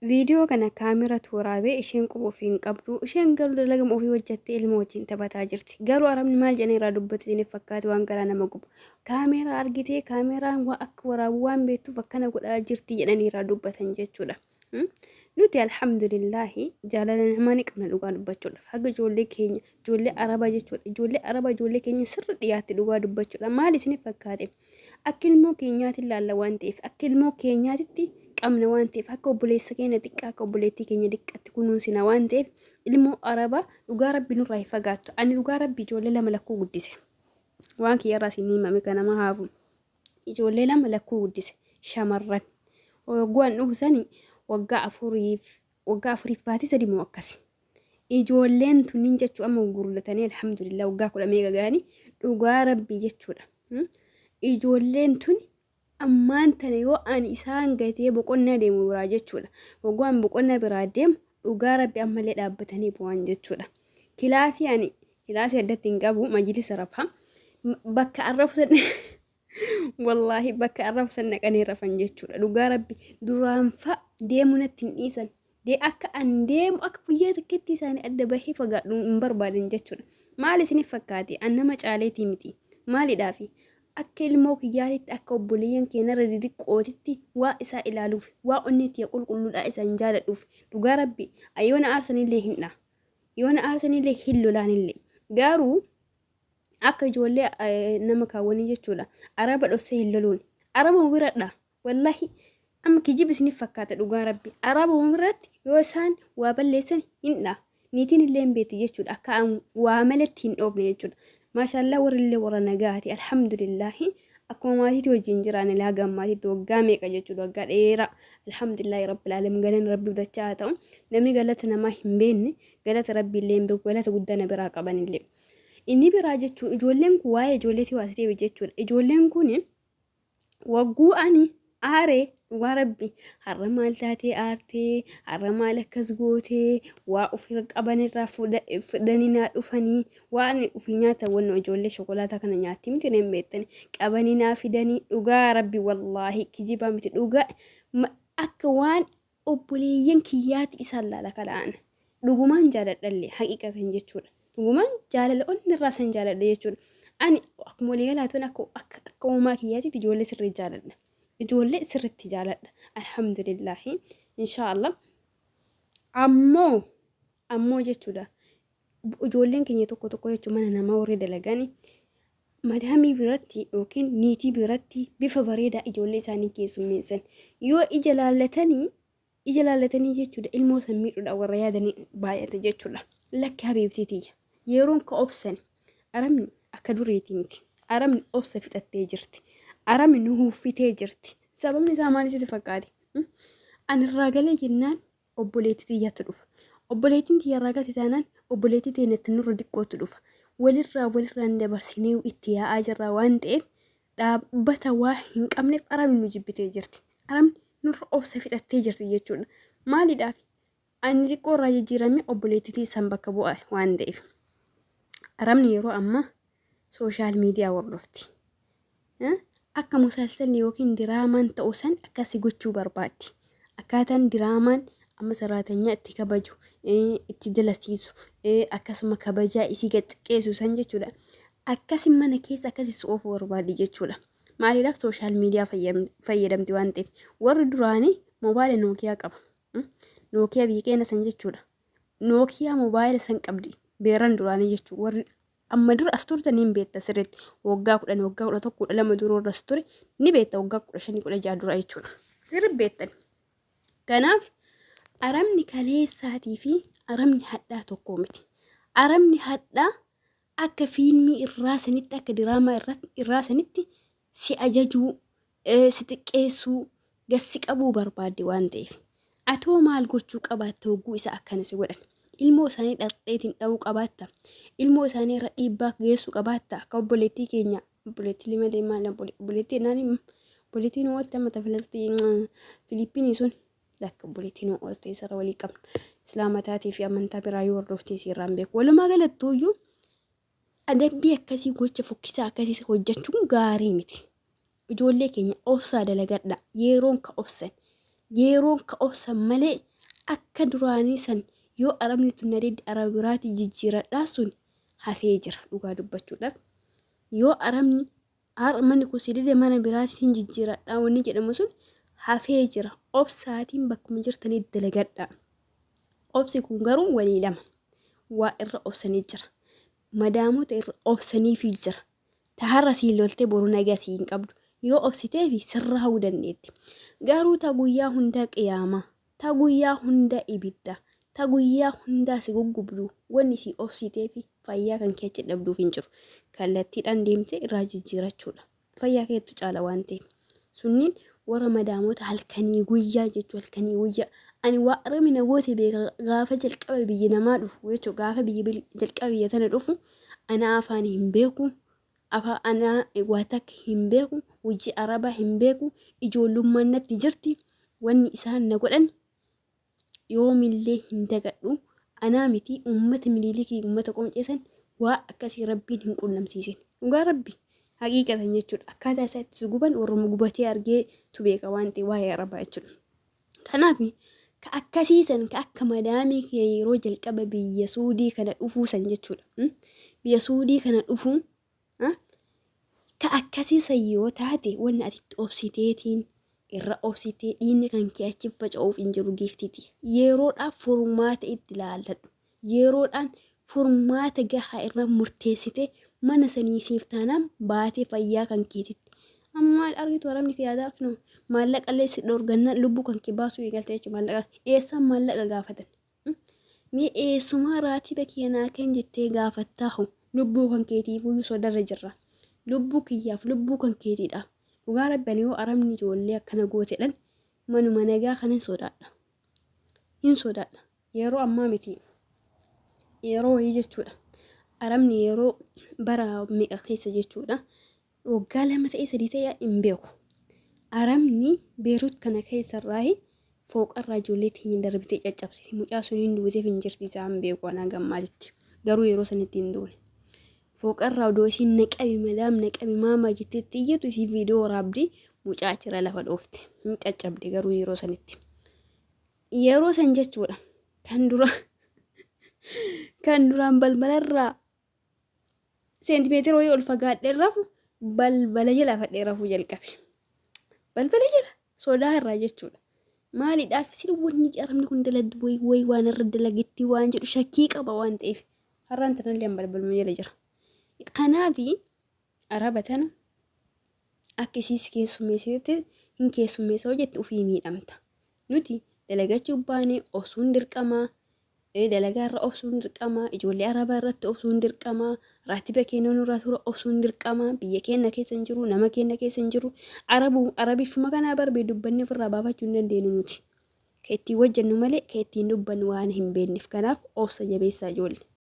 Viidiyoo kana kaameratu waraabee isheen quba ofii hin qabdu. Isheen garuu dalagama ofii hojjattee ilma wajjin taphataa jirti. Garuu arabni maal jedhanii irraa dubbatu isiniif fakkaate waan garaa nama gubu. Kaameraa argitee kaameraan waa akka waraabu waan beektuuf akkana godhaa jirti jedhanii irraa dubbatan jechuudha. Nuti alhamdulillaahi jaalala namaa ni qabna dhugaa dubbachuudhaaf. Haga ijoollee keenya ijoollee arabaa jechuudha. Ijoollee arabaa ijoollee keenya sirri dhiyaatti dhugaa dubbachuudha. Maal isiniif fakkaate? Akka ilmoo keenyaatti ilaalla waan ta'eef, akka ilmoo keenyaatitti qabna waan ta'eef, akka obboleessa keenya xiqqaa akka obboleettii keenya xiqqaatti kunuunsina waan ta'eef ilmoo arabaa dhugaa rabbi nurraa hin fagaattu. Ani dhugaa rabbi ijoollee lama lakkuu guddise. Waan kiyyarraa isin himame kan nama haafu. Ijoollee lama lakkuu guddise shamarran. Waggaan dhufu sani waggaa afuriif baatii 3 moo akkasi. Ijoolleen tunniin jechuu amma gurgurdatanii alhamdulillah waggaa kudha meeqa ga'anii dhugaa rabbii jechuudha. Ijoolleen tun ammaan tana yoo ani isaan gatee boqonnaa deemu biraa jechuudha. Waggaan boqonnaa biraa deemu dhugaa rabbi ammallee dhaabbatanii bu'an jechuudha. Kilaasii ani kilaasii addatti hin qabu majlisa rafa. Bakka arrafu san wallaahi bakka arrafu san naqanii rafan jechuudha. Dhugaa rabbi duraan fa deemuu natti hin dhiisan. Dee akka an deemu akka guyyaa tokkotti isaanii adda bahee fagaadhu hin barbaadan jechuudha. Maal isiniif fakkaate? An nama caaleetii miti. Maalidhaafi? Akka ilmoo kiyyaatitti akka obboleeyyan keenyarra didiqqootitti waa isaa ilaaluuf waa onnee tiyya qulqulluudhaa isaan jaaladhuuf dhugaa rabbi yoona aarsanillee hin dha. Yoona aarsanillee hin lolaanillee. Garuu akka ijoollee nama kaawwanii jechuudha. Araba dhossee hin loluun. Araba biradha. Wallahi amma kijiba isiniif fakkaata dhugaa rabbi. Araba biratti yoo isaan waa balleessan hin dha. Niitiin illee hin beekti jechuudha. Akka waa malatti hin dhoofne jechuudha. Maashaallah warri illee warra nagaati. Alhamdulillahi. Akkuma maatiitti wajjin jiraan ilaa gammaatiitti waggaa meeqa jechuudha. Waggaa dheeraa. Alhamdulillahi rabbil aalamiin galanni rabbi dachaa haa ta'u. Namni galata namaa hin beekne galata rabbi illee hin beeku galata guddaa na biraa qaban illee. Inni biraa jechuun ijoolleen kun waa'ee ijoolleetii waa si jechuudha. Ijoolleen kun wagguu ani aaree dhugaa rabbi har'a maal taatee aartee har'a maal akkas gootee waa ofirra qaban irraa fudhanii naa dhufanii waan ofii nyaatan wanno ijoollee shokolaataa kana nyaatti miti hin beektani qabanii naa fidanii dhugaa rabbi wallaahi kijibaa miti dhugaa akka waan obboleeyyan kiyyaati isaan laala kanaan dhugumaan jaaladhallee haqiqatan jechuudha. Dhugumaan jaalala onni irraa san jaaladha jechuudha. Ani akkuma walii galaatuun akka akka akka uumaa kiyyaatitti ijoollee sirrii jaaladha. Ijoollee sirriitti jaaladha. Alhamdulillaahi. Inshaallah. Ammoo jechuudha. Ijoolleen keenya tokko tokko jechuun mana namaa warri dalagani madaamii biratti yookiin niitii biratti bifa bareedaa ijoollee isaanii keessummeessan yoo ija laallatanii ija laallatanii jechuudha ilmoo san miidhuudha warra yaadanii baay'ata jechuudha. Lakki habiibtii tiyya yeroon ka obsan arabni akka duriitii miti. Arabni obsa fixattee jirti. Arabni nu huffitee jirti. Sababni isaa maal sitti fakkaate? Ani irraa galee jennaan obboleettii tiyyatti dhufa. Obboleettiin tiyya irraa galte taanaan obboleettii teenyatti nurra diqqootti dhufa. Walirraa walirraan dabarsinee itti yaa'aa jirra waan ta'eef dhaabbata waa hin qabneef arabni nu jibbitee jirti. Arabni nurra obsa fixattee jirti jechuudha. Maaliidhaaf? Ani xiqqoo irraa jijjiiramee obboleettii san bakka bu'a waan ta'eef. Arabni yeroo ammaa social media hordofti. Akka musalsalli yookiin diraamaan ta'u san akkasi gochuu barbaaddi. Akkaataan diraamaan amma saraatanyaa itti kabaju, itti dalasiisu, akkasuma kabajaa isii gad xiqqeessu san jechuudha. Akkasi mana keessa akkasi si oofuu barbaaddi jechuudha. Maaliidhaaf social media fayyadamti waan ta'eef. Warri duraanii moobaayila Nookiyaa qaba. Nookiyaa biyya keenya san jechuudha. Nookiyaa moobaayila san qabdi. Beeran duraanii jechuudha. Warri amma dura as turte ni beekta sirriitti. Waggaa 10, waggaa 11, 12 dura warra as ture ni beekta waggaa 15, 16 dura jechuudha. Sirri beektan. Kanaaf arabni kaleessaatii fi arabni hadhaa tokko miti. Arabni hadhaa akka fiilmii irraa sanitti akka diraamaa irraa sanitti si ajajuu, si xiqqeessuu, gad si qabuu barbaadde waan ta'eef. Atoo maal gochuu qabaatta hogguu isa akkana si godhan? Ilmoo isaanii dhaqxeetiin dha'uu qabaatta? Ilmoo isaanii irra dhiibbaa geessuu qabaatta? Akka obboleettii keenya obboleettii malee maal obboleettii jennaan obboleettiin oolte amma ta Filiippiinii sun lakka obboleettiin oolte isarra walii qabna. Islaama taatee fi amantaa biraa yoo hordoftee siirraan beeku. Walumaa galattuuyyuu adabbii akkasii gocha fokkisaa akkasii hojjechuun gaarii miti. Ijoollee keenya obsaa dalagadha. Yeroon ka obsan. Yeroon ka obsan malee Akka duraanii san yoo arabni tun na didde araba biraati jijjiiradhaa sun hafee jira dhugaa dubbachuudhaaf. Yoo arabni har'a manni kun si dide mana biraati hin jijjiiradhaa wanni jedhamu sun hafee jira. Obsaatiin bakkuma jirtanii dalagadhaa. Obsi kun garuu walii lama. Waa irra obsanii jira. Madaamota irra obsaniifii jira. Ta har'a siin loltee boru nagaa sii hin qabdu. Yoo obsiteefi sirraahuu dandeetti. Garuu ta guyyaa hundaa qiyaamaa, ta guyyaa hundaa ibidda, ta guyyaa hundaa si guggubdu wanni sii obsiteefi fayyaa kan kee achi dhabduuf hin jiru. Kallattiidhaan deemtee irraa jijjiirachuudha. Fayyaa keettu caala waan ta'eef. Sunniin warra madaamota halkanii guyyaa jechuu halkanii guyyaa. Ani waa arami na goote beeka gaafa jalqaba biyya namaa dhufu jechuu gaafa biyya jalqaba biyya tana dhufu anaa afaan hin beeku afaa anaa waa takka hin beeku hojii arabaa hin beeku ijoollummaan natti jirti wanni isaan na godhan yoomillee hin dagadhu anaa miti ummata miliilikii ummata qomceesan waa akkasii rabbiin hin qunnamsiisin dhugaa rabbi haqiiqatan jechuudha akkaataa isaa itti guban warruma gubatee argee tu beeka waan ta'e waa'ee arabaa jechuudha kanaaf ka akkasii san ka akka madaamii kee yeroo jalqaba biyya suudii kana dhufuu san jechuudha biyya suudii kana dhufuu Ka akkasii san yoo taate wanni ati itti obsiteetiin irra obsitee dhiigni kan kee achi faca'uuf hin jiru giiftiti. Yeroodhaan furmaata itti laalladhu. Yeroodhaan furmaata gahaa irra murteessite mana sanii siif taanaan baatee fayyaa kan keetitti. Amma maal argitu arabni kee yaadaa kunoo maallaqa illee si dhorgannaan lubbuu kan kee baasuu eegalte jechuudha maallaqa. Eessaan maallaqa gaafatan? Mee eessumaa raatiba kee naa kenn jettee gaafattaahu lubbuu kan keetiifuyyuu sodarra jirra. Lubbuu kiyyaaf lubbuu kan keetiidhaaf. Dhugaa rabbi ani yoo arabni ijoollee akkana gootedhan manuma nagaa kana hin sodaadha. Hin sodaadha. Yeroo ammaa miti. Yeroo wayii jechuudha. Arabni yeroo bara meeqa keessa jechuudha. Waggaa 2 ta'ee 3 ta'ee hin beeku. Arabni Beerut kana keessarraayi fooqarraa ijoollee teenya darbitee caccabsite. Mucaa sun hin duuteef hin jirti isaa hin beeku anaa gammaatitti. Garuu yeroo sanitti hin duune. Fooqarraa odoo isiin na qabi madaam na qabi maamaa jetteetti iyyatu isii viidiyoo waraabdi mucaa achirra lafa dhoofte. Hin caccabde garuu yeroo sanitti. Yeroo san jechuudha. Kan dura kan duraan balbalarraa seentimeetira wayii ol fagaadhee rafu balbala jala afadhee rafuu jalqabe. Balbala jala sodaa irraa jechuudha. Maaliidhaaf isin wanni arabni kun dalagdu wayii wayii waan irra dalagetti waan jedhu shakkii qaba waan ta'eef har'aan tanallee an balbaluma jala jira. Kanaafi araba tana akka isiis keessummeessitetti hin keessummeessa hojjette ofii miidhamta. Nuti dalagachuu baane obsuun dirqamaa dalagaa irra obsuun dirqama, ijoollee arabaa irratti obsuun dirqama, raatiba keenya nurraa tura obsuun dirqama, biyya keenya keessa hin jiru, nama keenya keessa hin jiru, arabu arabiffuma kanaa barbee dubbannee ofirraa baafachuu hin dandeenyu nuti. Ka ittiin hojjennu malee ka ittiin dubbannu waan hin beekneef kanaaf obsa jabeessaa ijoollee.